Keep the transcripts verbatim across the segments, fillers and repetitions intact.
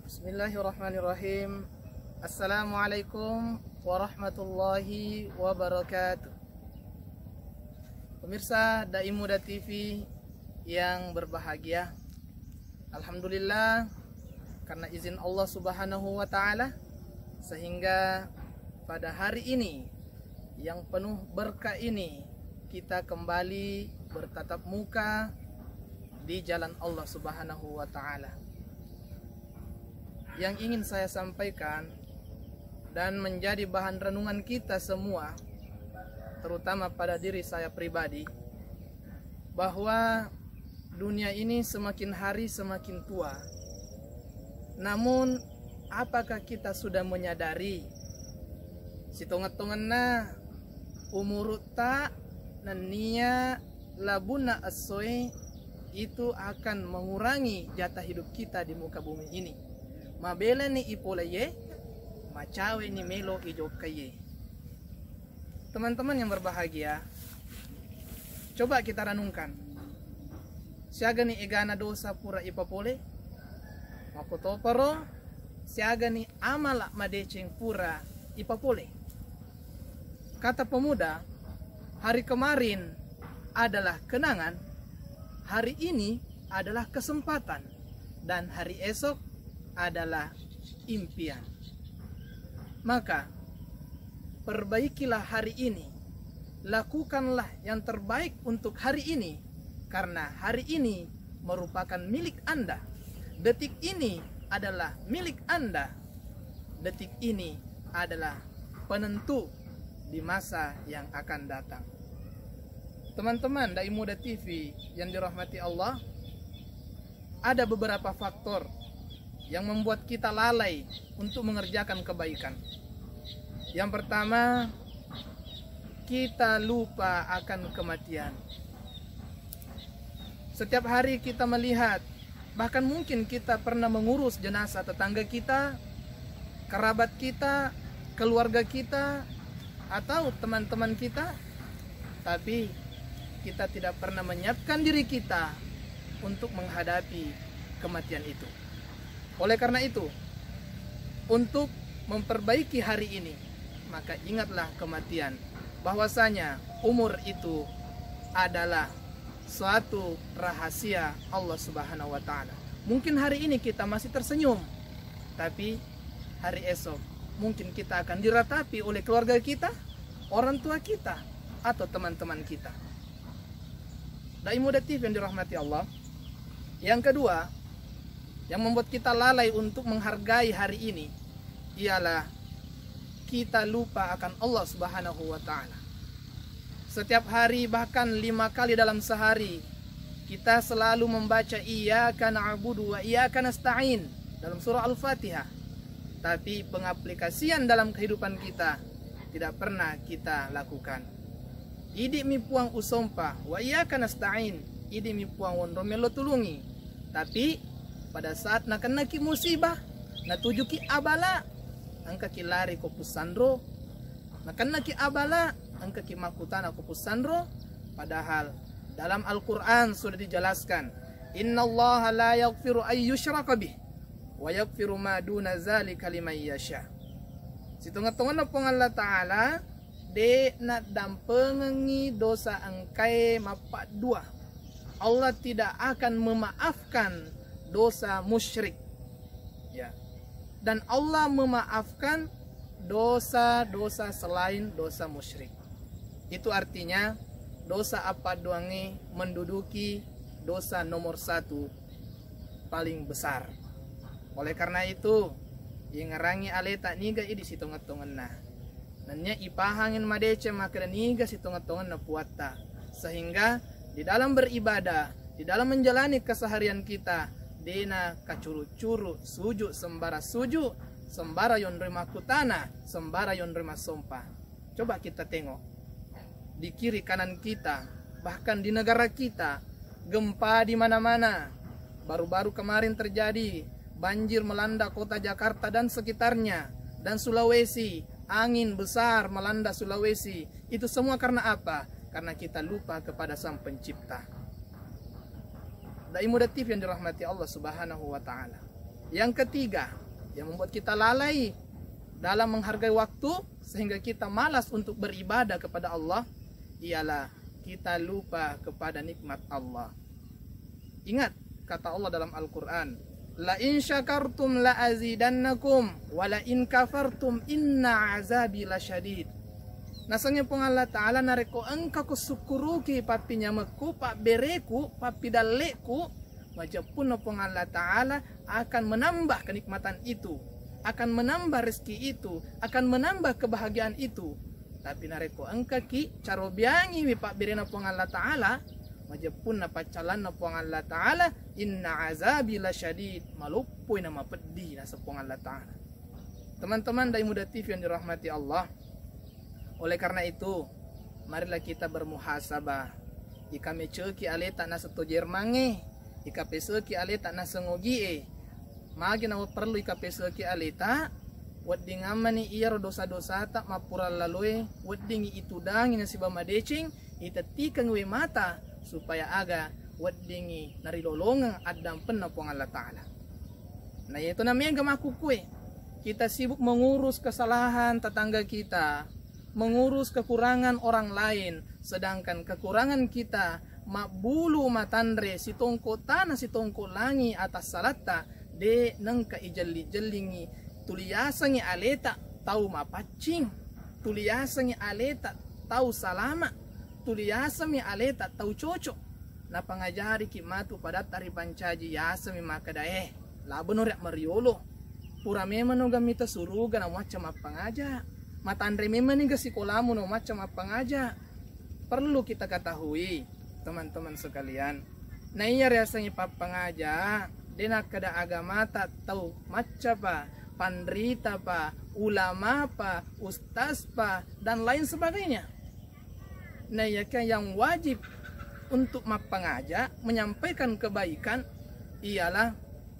Bismillahirrahmanirrahim. Assalamualaikum warahmatullahi wabarakatuh. Pemirsa Dai Muda T V yang berbahagia, alhamdulillah, karena izin Allah Subhanahu wa Ta'ala, sehingga pada hari ini yang penuh berkah ini, kita kembali bertatap muka di jalan Allah Subhanahu wa Ta'ala. Yang ingin saya sampaikan dan menjadi bahan renungan kita semua, terutama pada diri saya pribadi, bahwa dunia ini semakin hari semakin tua. Namun, apakah kita sudah menyadari sitongeng-tongenna umurutta nennia labunna essoe itu akan mengurangi jatah hidup kita di muka bumi ini? Mabelani ipoleye, macaweni melo ijokkaye. Teman-teman yang berbahagia, coba kita renungkan. Siagani egana dosa pura ipapole? Makkotoparo siagani amala madeceng pura ipapole? Kata pemuda, hari kemarin adalah kenangan, hari ini adalah kesempatan, dan hari esok adalah impian. Maka, perbaikilah hari ini. Lakukanlah yang terbaik untuk hari ini, karena hari ini merupakan milik Anda. Detik ini adalah milik Anda. Detik ini adalah penentu di masa yang akan datang. Teman-teman Dai Muda T V yang dirahmati Allah, ada beberapa faktor yang membuat kita lalai untuk mengerjakan kebaikan. Yang pertama, kita lupa akan kematian. Setiap hari kita melihat, bahkan mungkin kita pernah mengurus jenazah tetangga kita, kerabat kita, keluarga kita, atau teman-teman kita, tapi kita tidak pernah menyiapkan diri kita untuk menghadapi kematian itu. Oleh karena itu, untuk memperbaiki hari ini, maka ingatlah kematian, bahwasanya umur itu adalah suatu rahasia Allah Subhanahu wa Ta'ala. Mungkin hari ini kita masih tersenyum, tapi hari esok mungkin kita akan diratapi oleh keluarga kita, orang tua kita, atau teman-teman kita. Dai Muda T V yang dirahmati Allah, yang kedua, yang membuat kita lalai untuk menghargai hari ini ialah kita lupa akan Allah Subhanahu wa Ta'ala. Setiap hari, bahkan lima kali dalam sehari, kita selalu membaca "Iyyaka na'budu wa iyyaka nasta'in" dalam surah Al-Fatihah. Tapi pengaplikasian dalam kehidupan kita tidak pernah kita lakukan. "Idi'mi Puang usompa, wa iyyaka nasta'in." Idi'mi Puang wonro melo tulungi. Tapi pada saat nakennaki musibah, natujuki abala, engkaki lari ko pussanro. Nakennaki abala, engkaki makkutana ko pussanro. Padahal dalam Al-Quran sudah dijelaskan, "Innallaha la yaghfiru ay yushraka bih, wa yaghfiru ma duna zalika liman yasha." Sitongeng-tongenna Puang Allah Ta'ala de' naddampengengngi dosa engkae mappaddua. Allah tidak akan memaafkan dosa musyrik. Ya. Dan Allah memaafkan dosa-dosa selain dosa musyrik. Itu artinya dosa appadduangnge menduduki dosa nomor satu paling besar. Oleh karena itu, yengerangi aleta niga idi sitongeng-tongenna. Nennia ipahangeng madeceng makkeda niga sitongeng-tongenna puatta. Sehingga di dalam beribadah, di dalam menjalani keseharian kita, de'na kacuru-curu suju sembara suju, sembara yonroi makkutana, sembara yonroi massompa. Coba kita tengok di kiri kanan kita, bahkan di negara kita, gempa di mana-mana. Baru-baru kemarin terjadi banjir melanda kota Jakarta dan sekitarnya, dan Sulawesi, angin besar melanda Sulawesi. Itu semua karena apa? Karena kita lupa kepada Sang Pencipta. Dai Muda T V yang dirahmati Allah Subhanahu wa Ta'ala. Yang ketiga, yang membuat kita lalai dalam menghargai waktu sehingga kita malas untuk beribadah kepada Allah ialah kita lupa kepada nikmat Allah. Ingat kata Allah dalam Al-Quran, "La in syakartum la azidannakum, wa la in kafartum inna azabi lasyadid." Nasengnge Puang Allah Ta'ala, narekko engka ko sukkuruki pappinyamekku, pabbereku, pappidalleku, majeppunna Puang Allah Ta'ala akan menambah kenikmatan itu, akan menambah rezeki itu, akan menambah kebahagiaan itu. Tapi narekko engkaki carobiangiwi pabberena Puang Allah Ta'ala, majeppunna paccallanna Puang Allah Ta'ala, "Inna azabi lasyadid," maloppoi na mapeddi naseng Puang Allah Ta'ala. Teman-teman dari Muda T V yang dirahmati Allah, oleh karena itu, marilah kita bermuhasabah. Ika meceki aleta naseng to Jermangnge, ika peseki aleta naseng Ogie. Magi na perlu ika peseki aleta, wedding ammani iyaro dosa-dosata mappura laloe, weddingi itudangi nasiba madeceng, itettikeng we mata, supaya aga weddingi narilolongeng addampenna Puang Allah Ta'ala. Nah, itu namanya gak makukkue. Kita sibuk mengurus kesalahan tetangga kita, mengurus kekurangan orang lain, sedangkan kekurangan kita mabbulu matanre sitongko tanah sitongko langi atas salatta, de nengka ijelli-jellingi, tuli yasengi aleta tau mapaccing, tuli yasengi aleta tau salama, tuli yasengi aleta tau cocok. Napangajariki matu padatta ripancaji, yasemmi makkedae, "Labeno riak mariolo. Pura memang no gammita suruga na muacca mappangaja. Matanre memang niga sikolamu na muacca mappangaja." Perlu kita ketahui, teman-teman sekalian, naiya riasengnge pappangaja, de nakkeda agamata tau maccapa, panritapa, ulamapa, ustazpa, dan lain sebagainya. Nah, iya kan yang wajib untuk mappangaja, menyampaikan kebaikan ialah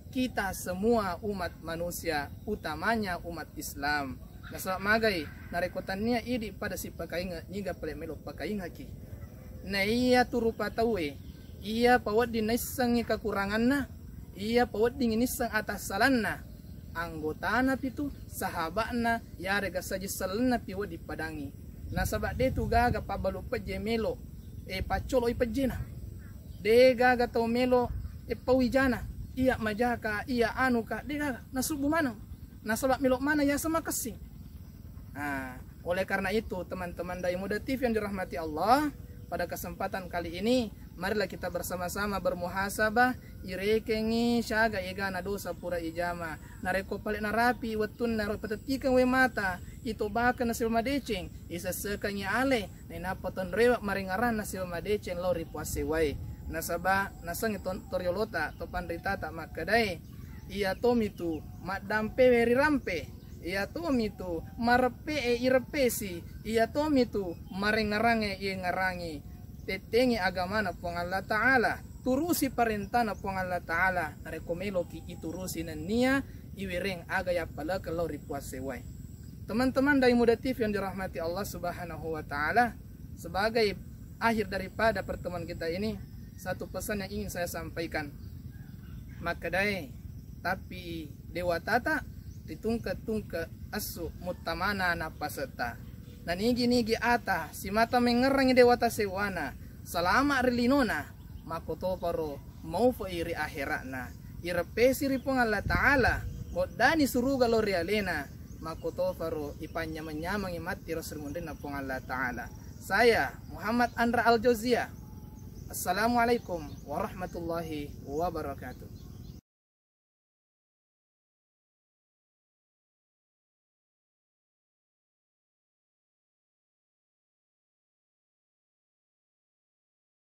kita semua umat manusia, utamanya umat Islam. Nasaba magai, narekko tania idi pada sipakainge, niga pale melo pakaingeki. Nah, iya tu rupa tauwe, iya pawedding naissengngi kekuranganna, iya pawedding nisseng atassalanna, anggotana pitu, sahaba'na, yarega saji sellenna pi wedding padangi. Nasaba de tu gaga pabbalu pejje melo, e, paccoloi pejjena. De gaga tau melo, e, pawijana, iya majaka, iya anuka, de gaga, nasubbu maneng. Nasaba melo maneng yaseng makessing. Nah, oleh karena itu, teman-teman dari Muda T V yang dirahmati Allah, pada kesempatan kali ini, marilah kita bersama-sama bermuhasabah, irekengi syaga egana dosa pura ijama. Narekko pale narapi wettunna ro patettikeng we mata, itobakeng nasiba madeceng, isessekengi ale, nainappa tonrewa marengngerang nasiba madeceng lao ri puassewai. Nasaba nasengngi ton-, toriolota, to panritata makkedae, iya tomitu maddampewe rirampe. Iya tomitu mareppe'e ireppesi, iya tomitu marengngerangnge iyengngerangi. Tettengi agamana Puang Allah Ta'ala, turusi parentana Puang Allah Ta'ala, narekko meloki iturusi nennia iwereng aga yappalekeng lao ri puassewai. Teman-teman dari Muda T V yang dirahmati Allah Subhanahu wa Ta'ala, sebagai akhir daripada pertemuan kita ini, satu pesan yang ingin saya sampaikan. Makkedae, tapi dewatata ritungke-tungke essu muttamana nappasetta. Nanigi-nigi ata simata mengngerangi dewata sewwana, salama ri linona, makkotoparo maufa'i ri akhera'na. Ireppesi ri Puang Allah Ta'ala, moddani suruga lao ri alena, makkotoparo ipanynyameng-nyamengi matti ro sri munrinna Puang Allah Ta'ala. Saya Muhammad Andra Al Jauzia. Assalamualaikum warahmatullahi wabarakatuh.